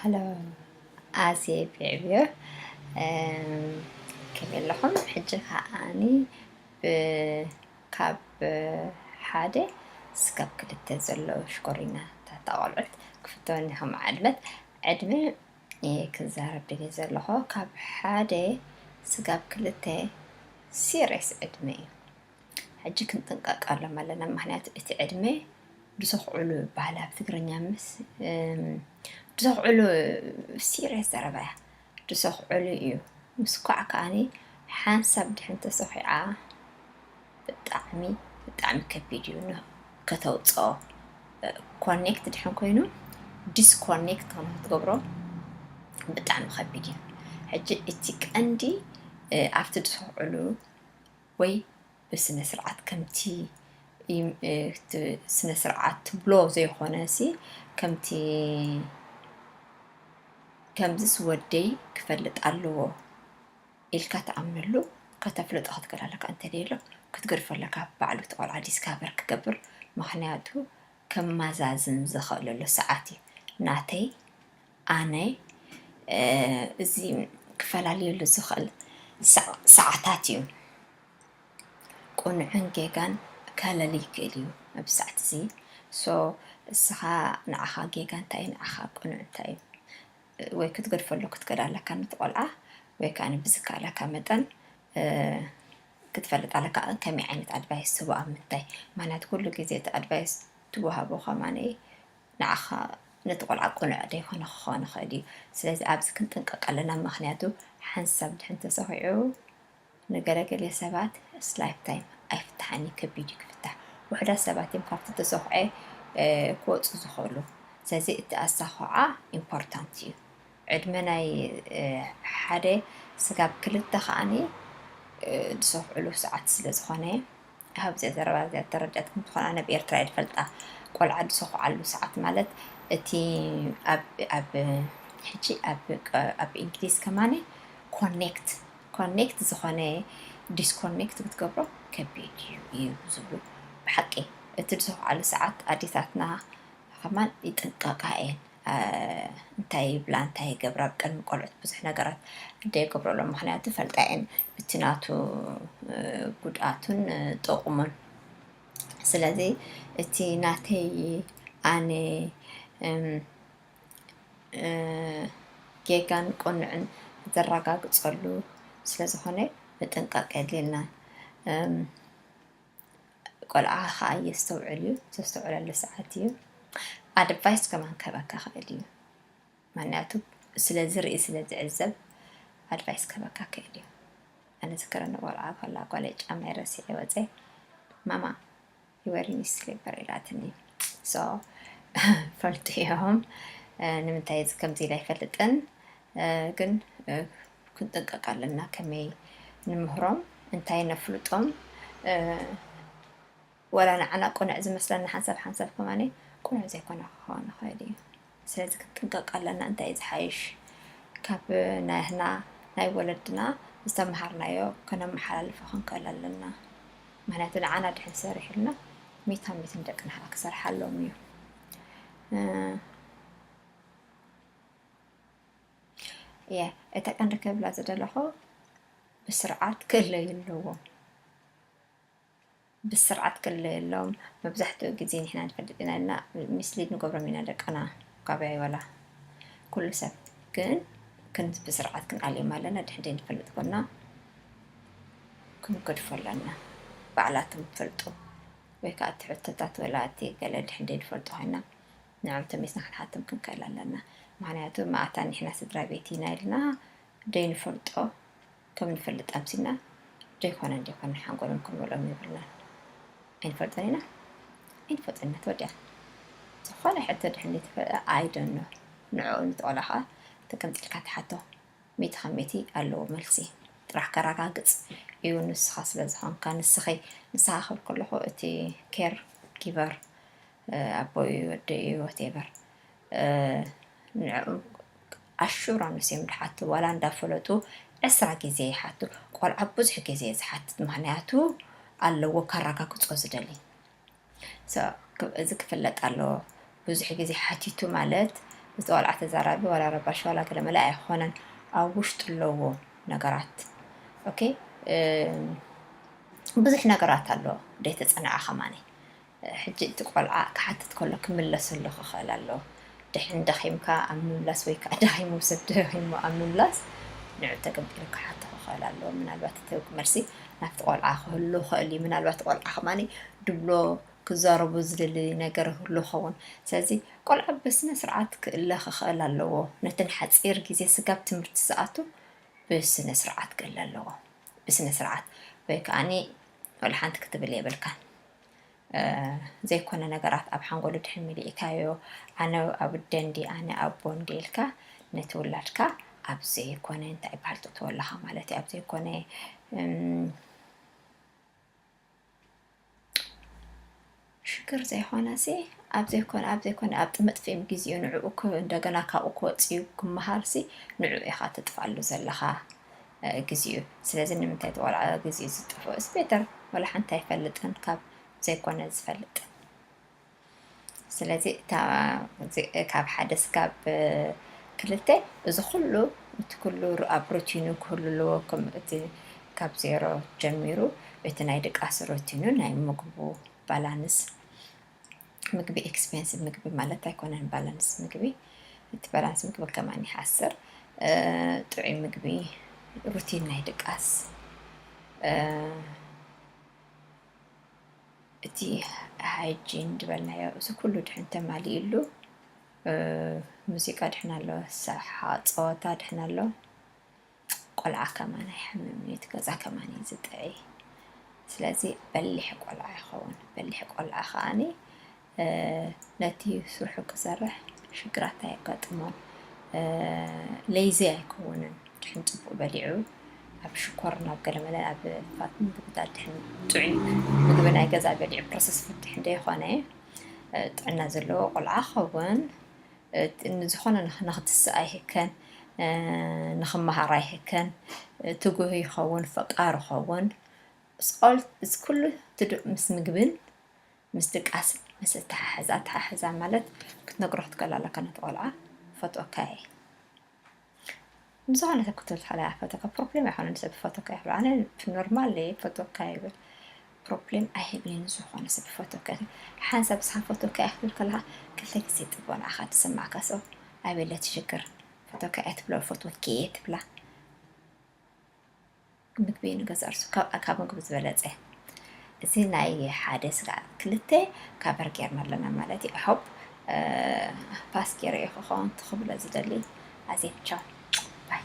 ኣሎ ኣዜ ቢዕብዮ ከመይ ኣለኹም? ሕጂ ከዓኒ ካብ ሓደ ስጋብ ክልተ ዘሎ ሽኮሪና ታታ ቆልዑት ክፍተወኒ ከም ዓድመት ዕድመ ክዛረብ ድልየ ዘለኹ ካብ ሓደ ስጋብ ክልተ ሲሪየስ ዕድመ እዩ። ሕጂ ክንጥንቀቀሎም ኣለና። ምክንያቱ እቲ ዕድመ ድሰኽዕሉ ይበሃል ኣብ ትግርኛ ምስ ድሰኽዕሉ ሲሪየስ ዘረባ እያ። ድሰኽዕሉ እዩ። ምስ ኳዕ ከዓኒ ሓንሳብ ድሕን ተሰኺዓ ብጣዕሚ ብጣዕሚ ከቢድ እዩ ከተውፅኦ። ኮኔክት ድሕን ኮይኑ ዲስኮኔክት ከም ክትገብሮ ብጣዕሚ ከቢድ እዩ። ሕጂ እቲ ቀንዲ ኣብቲ ድሰኽዕሉ ወይ ብስነ ስርዓት ከምቲ ስነ ስርዓት ትብሎ ዘይኮነ ሲ ከምቲ ከምዚስ ወደይ ክፈልጥ ኣለዎ ኢልካ ትኣምነሉ ከተፍልጦ ክትክእል ኣለካ። እንተደይሎ ክትገድፎ ኣለካ። ባዕሉ እቲ ቆልዓ ዲስካቨር ክገብር ምክንያቱ ከማዛዝን ዝኽእለሉ ሰዓት እዩ። ናተይ ኣነ እዚ ክፈላልየሉ ዝኽእል ሰዓታት እዩ። ቁኑዕን ጌጋን ከለሊ ይክእል እዩ ኣብዚ ሰዓት እዚ። ሶ እስኻ ንዓኻ ጌጋ እንታይ እዩ ንዓኻ ቁኑዕ እንታይ እዩ? ወይ ክትገድፈሉ ክትክእል ኣለካ ነቲ ቆልዓ ወይ ከዓ ብዝከኣለካ መጠን ክትፈልጥ ኣለካ ከመይ ዓይነት ኣድቫይስ ትህቦ ኣብ ምንታይ። ምክንያቱ ኩሉ ግዜ እቲ ኣድቫይስ ትወሃቦ ከማነ ንዓኻ ነቲ ቆልዓ ቁኑዕ ዘይኮነ ክኸውን ይኽእል እዩ። ስለዚ ኣብዚ ክንጥንቀቅ ኣለና። ምክንያቱ ሓንሳብ ድሕን ተሰኺዑ ንገለገለ ሰባት it's life time ኣይፍታሕን እዩ፣ ከቢድ እዩ ክፍታሕ። ውሕዳት ሰባት እዮም ካብቲ ተሰኹዐ ክወፁ ዝኽእሉ። ስለዚ እቲ ኣሳኹዓ ኢምፖርታንት እዩ። ዕድመ ናይ ሓደ ስጋብ ክልተ ከዓኒ ዝሰኹዕሉ ሰዓት ስለ ዝኾነ ኣብዚ ዘረባ እዚኣ ተረዳእትኩም ትኾና። ኣብ ኤርትራ እየ ዝፈልጣ ቆልዓ ዝሰኹዓሉ ሰዓት ማለት እቲ ኣብ ሕጂ ኣብ እንግሊዝ ከማነ ኮኔክት ኮኔክት ዝኾነ ዲስኮኔክት ክትገብሮ ከቢድ እዩ እዩ ዝብሉ ብሓቂ። እቲ ዝሰኹዓሉ ሰዓት ኣዴታትና ከማን ይጥንቀቃ እየን። እንታይ ይብላ እንታይ ይገብራ ኣብ ቅድሚ ቆልዑት ብዙሕ ነገራት ደይገብረሎም ምክንያቱ ፈልጣ እየን እቲ ናቱ ጉድኣቱን ጥቕሙን። ስለዚ እቲ ናተይ ኣነ ጌጋን ቅኑዕን ዘረጋግፀሉ ስለዝኾነ ምጥንቃቕ የድልየና። ቆልዓ ከዓ የስተውዕል እዩ። ዘስተውዕለሉ ሰዓት እዩ። ኣድቫይስ ከማን ክህበካ ክእል እዩ። ምክንያቱ ስለ ዝርኢ ስለ ዝዕዘብ ኣድቫይስ ክህበካ ክእል እዩ። ኣነ ዝክረኒ ቆልዓ ከላ ጓለይ ጫማይ ረሲዐ ወፀ ማማ you wearing slipper ኢላትኒ። ሶ ፈልጡ እዮም ንምንታይ እዚ ከምዚ ኢላ ኣይፈልጥን። ግን ክንጥንቀቅ ኣለና ከመይ ንምህሮም እንታይ ነፍልጦም። ወላ ንዓና ቅኑዕ ዝመስለና ሓንሳብ ሓንሳብ ከማነ ቅኑዕ ዘይኮነ ክኸውን ይኽእል እዩ። ስለዚ ክንጥንቀቅ ኣለና እንታይ እዩ ዝሓይሽ ካብ ናህና ናይ ወለድና ዝተምሃርናዮ ከነመሓላልፎ ክንክእል ኣለና። ምክንያቱ ንዓና ድሕን ሰሪሑልና ሚታ ሚትን ደቅና ከዓ ክሰርሓሎም እዩ። እየ እታ ቀንዲ ክብላ ዝደለኹ ብስርዓት ክእለዩ ኣለዎም። ብስርዓት ክእለዩ ኣለዎም። መብዛሕትኡ ግዜ ንሕና ንፈልጥ ኢና ኢልና ሚስሊድ ንገብሮም ኢና ደቅና ካበይ ወላ ኩሉ ሰብ ግን ክን ብስርዓት ክንኣልዮም ኣለና። ድሕንደይ ንፈልጥ ኮና ክንገድፎ ኣለና። ባዕላቶም ፈልጡ ወይ ከዓ እቲ ሕቶታት ወላ እቲ ገለ ድሕንደይ ንፈልጦ ኮይና ንዕም ተሜስና ክንሓቶም ክንክእል ኣለና። ምክንያቱ ማእታ ንሕና ስድራ ቤት ኢና ኢልና ደይንፈልጦ ከም ንፈልጥ ኣምሲልና ደይኮነ ደይኮነ ሓንጎሎም ክንመልኦም የብልናን። ኣይንፈልጦን ኢና ኣይንፈልጦን ኢና ተወዲኣ። ዝኾነ ሕቶ ድሕን ዘይትፈልጠ ኣይደኖ ንዕኡ ንተቆላ ከዓ ተቀምጢልካ ትሓቶ። ሚእቲ ካብ ሚእቲ ኣለዎ መልሲ። ጥራሕ ከረጋግፅ እዩ ንስኻ ስለ ዝኾንካ ንስኺ ንስኻ ክብል ከለኹ እቲ ኬር ጊቨር ኣቦ እዩ ወዲ እዩ whatever ንዕኡ ኣሹራንስ እዮም ዝሓቱ ዋላ እንዳፈለጡ ዕስራ ግዜ ይሓቱ። ቆልዓ ብዙሕ ግዜ ዝሓትት ምክንያቱ ኣለዎ ከረጋግፆ ዝደሊ። እዚ ክፍለጥ ኣለዎ። ብዙሕ ግዜ ሓቲቱ ማለት እቲ ቆልዓ ተዛራቢ ዋላ ረባሽ ዋላ ገለመለ ኣይኮነን። ኣብ ውሽጡ ኣለዎ ነገራት። ኦኬ፣ ብዙሕ ነገራት ኣሎ ዘይተፀንዐ ከማኒ። ሕጂ እቲ ቆልዓ ክሓትት ከሎ ክምለሰሉ ክኽእል ኣለዎ። ድሕን ደኺምካ ኣብ ምምላስ ወይ ከዓ ደኺሙ ሰብ ደኺሙ ኣብ ምምላስ ንዑ ተገምጢሉ ክሓቶ ክኽእል ኣለዎ። ምናልባት እቲ መልሲ ናብቲ ቆልዓ ክህሉ ይኽእል እዩ። ምናልባት ቆልዓ ከማኒ ድብሎ ክዛረቦ ዝደሊ ነገር ይህሉ ይኸውን። ስለዚ ቆልዓ ብስነ ስርዓት ክእለ ክኽእል ኣለዎ። ነተን ሓፂር ግዜ ስጋብ ትምህርቲ ዝኣቱ ብስነ ስርዓት ክእለ ኣለዎ። ብስነ ስርዓት ወይ ከዓኒ ወላ ሓንቲ ክትብል የብልካን። ዘይኮነ ነገራት ኣብ ሓንጎሉ ድሕን ሚሊእካዮ ኣነ ኣብ ደንዲ ኣነ ኣቦ እንዲ ኢልካ ነቲ ውላድካ ኣብ ዘይኮነ እንታይ ይበሃል ትእትዎ ኣለኻ ማለት እዩ። ኣብ ዘይኮነ ሽግር ዘይኮነ ሲ ኣብ ዘይኮነ ኣብ ዘይኮነ ኣብ ጥመጥፍእም ግዜኡ ንዕኡ እንደገና ካብኡ ክወፅኡ ክመሃር ሲ ንዕኡ ኢኻ ትጥፋሉ ዘለኻ ግዜኡ። ስለዚ ንምንታይ ተቆልዓ ግዜኡ ዝጥፍኦ ስ ቤተር ወላ ሓንቲ ኣይፈልጥን ካብ ዘይኮነ ዝፈልጥ። ስለዚ ካብ ሓደ ስጋብ ክልተ እዚ ኩሉ እቲ ኩሉ ኣብ ሩቲኑ ክህሉ ኣለዎ። እቲ ካብ ዜሮ ጀሚሩ እቲ ናይ ድቃስ ሩቲኑ ናይ ምግቡ ባላንስ ምግቢ ኤክስፔንሲቭ ምግቢ ማለት ኣይኮነን። ባላንስ ምግቢ እቲ ባላንስ ምግቢ ከማን ይሓስር ጥዑይ ምግቢ ሩቲን ናይ ድቃስ እቲ ሃይጂን ዝበልናዮ እዚ ኩሉ ድሕን ተማሊእሉ ሙዚቃ ድሕን ኣሎ፣ ሰሓ ፀወታ ድሕን ኣሎ። ቆልዓ ከማን ኣይሓምም እዩ፣ እቲ ገዛ ከማን እዩ ዝጥዒ። ስለዚ በሊሕ ቆልዓ ይኸውን። በሊሕ ቆልዓ ከዓኒ ነቲ ስርሑ ክሰርሕ ሽግራት ኣየጋጥሞን። ሌዚ ኣይከውንን። ድሕን ፅቡቅ በሊዑ ኣብ ሽኮር ናብ ገለመለ ኣብ ፋት ምግብታት ድሕን ጥዑይ ምግቢ ናይ ገዛ በሊዑ ፕሮሰስ ፉድ ድሕን ዘይኮነ ጥዕና ዘለዎ ቆልዓ ኸውን። ዝኾነ ንክትስእ ኣይህከን፣ ንክመሃር ኣይህከን፣ ትጉህ ይኸውን፣ ፈቃር ይኸውን። እዚ ኩሉ ትዱእ ምስ ምግብን ምስ ድቃስን ምስ ኣተሓሕዛ፣ ኣተሓሕዛ ማለት ክትነግሮ ክትክእል ኣለካ ነቲ ቆልዓ ፈትወካ እየ። ንዝኾነ ሰብ ክትብል ትኽእል እያ ፈትወካ፣ ፕሮብሌም ኣይኮነን ሰብ ፈትወካ ይብል። ኣነ ኖርማል እየ ፈትወካ ይብል፣ ፕሮብሌም ኣይህብን። ንዝኾነ ሰብ ፈትወካ ይብል። ሓንሳብ ንስኻ ፈትወካ እየ ክትብል ከለኻ ክልተ ግዜ ጥቦ ንዓኻ ትስማዕካ። ሰው ኣበለ ትሽግር ፈትወካ እየ ትብሎ፣ ፈትወኪ እየ ትብላ። ምግቢ ንገዛ እርሱ ካብ ምግቢ ዝበለፀ እዚ ናይ ሓደ ስጋ ክልተ ካቨር ጌርና ኣለና ማለት እዩ። ሆፕ ፓስ ገይረ ክኸውን ትኽብሎ ዝደሊ ኣዜብ ቻው ባይ።